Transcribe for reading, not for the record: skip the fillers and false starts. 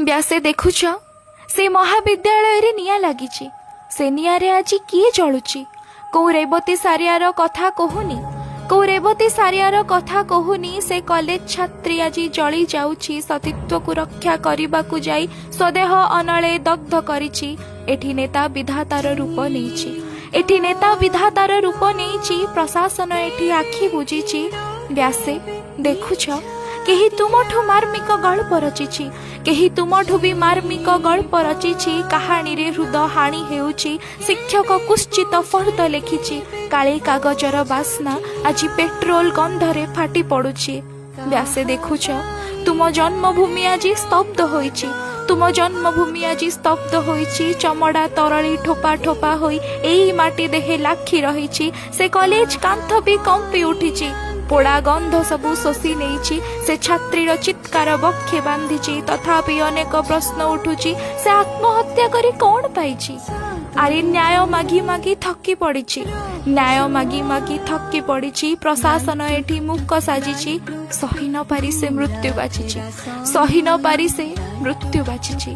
ବ୍ୟାସେ ଦେଖୁଛ, ସେ ମହାବିଦ୍ୟାଳୟରେ ନିଆଁ ଲାଗିଛି। ସେ ନିଆଁରେ ଆଜି କିଏ ଜଳୁଛି? କୋଉ ରେବତୀ ସାରିଆର କଥା କହୁନି, କୋଉ ରେବତୀ ସାରିଆର କଥା କହୁନି। ସେ କଲେଜ ଛାତ୍ରୀ ଆଜି ଜଳି ଯାଉଛି। ସତୀତ୍ୱକୁ ରକ୍ଷା କରିବାକୁ ଯାଇ ସ୍ୱଦେହ ଅନଳେ ଦଗ୍ଧ କରିଛି। ଏଠି ନେତା ବିଧାତାର ରୂପ ନେଇଛି, ଏଠି ନେତା ବିଧାତାର ରୂପ ନେଇଛି। ପ୍ରଶାସନ ଏଠି ଆଖି ବୁଜିଛି। ବ୍ୟାସେ ଦେଖୁଛ, କେହି ତୁମଠୁ ମାର୍ମିକ ଗଳ୍ପ ରଚିଛି, କେହି ତୁମଠୁ ବି ମାର୍ମିକ ଗଳ୍ପ ରଚିଛି। କାହାଣୀରେ ହୃଦ ହାଣି ହେଉଛି। ଶିକ୍ଷକ କୁତ୍ସିତ ଫର୍ଦ୍ଦ ଲେଖିଛି। କାଳେ କାଗଜର ବାସ୍ନା ଆଜି ପେଟ୍ରୋଲ ଗନ୍ଧରେ ଫାଟି ପଡୁଛି। ବ୍ୟାସେ ଦେଖୁଛ, ତୁମ ଜନ୍ମଭୂମି ଆଜି ସ୍ତବ୍ଧ ହୋଇଛି, ତୁମ ଜନ୍ମଭୂମି ଆଜି ସ୍ତବ୍ଧ ହୋଇଛି। ଚମଡ଼ା ତରଳି ଠୋପା ଠୋପା ହୋଇ ଏଇ ମାଟି ଦେହେ ଲାଖି ରହିଛି। ସେ କଲେଜ କାନ୍ଥ ବି କମ୍ପି ଉଠିଛି। ପୋଡ଼ା ଗନ୍ଧ ସବୁ ଶୋଷି ନେଇଛି। ସେ ଛାତ୍ରୀର ଚିତ୍କାର ବକ୍ଷେ ବାନ୍ଧିଛି। ତଥାପି ଅନେକ ପ୍ରଶ୍ନ ଉଠୁଛି, ସେ ଆତ୍ମହତ୍ୟା କରି କଣ ପାଇଛି? ଆରେ ନ୍ୟାୟ ମାଗି ମାଗି ଥକି ପଡ଼ିଛି, ନ୍ୟାୟ ମାଗି ମାଗି ଥକି ପଡ଼ିଛି। ପ୍ରଶାସନ ଏଠି ମୂକ ସାଜିଛି। ସହି ନ ପାରି ସେ ମୃତ୍ୟୁ ବାଛିଛି, ସହି ନ ପାରି ସେ ମୃତ୍ୟୁ ବାଛିଛି।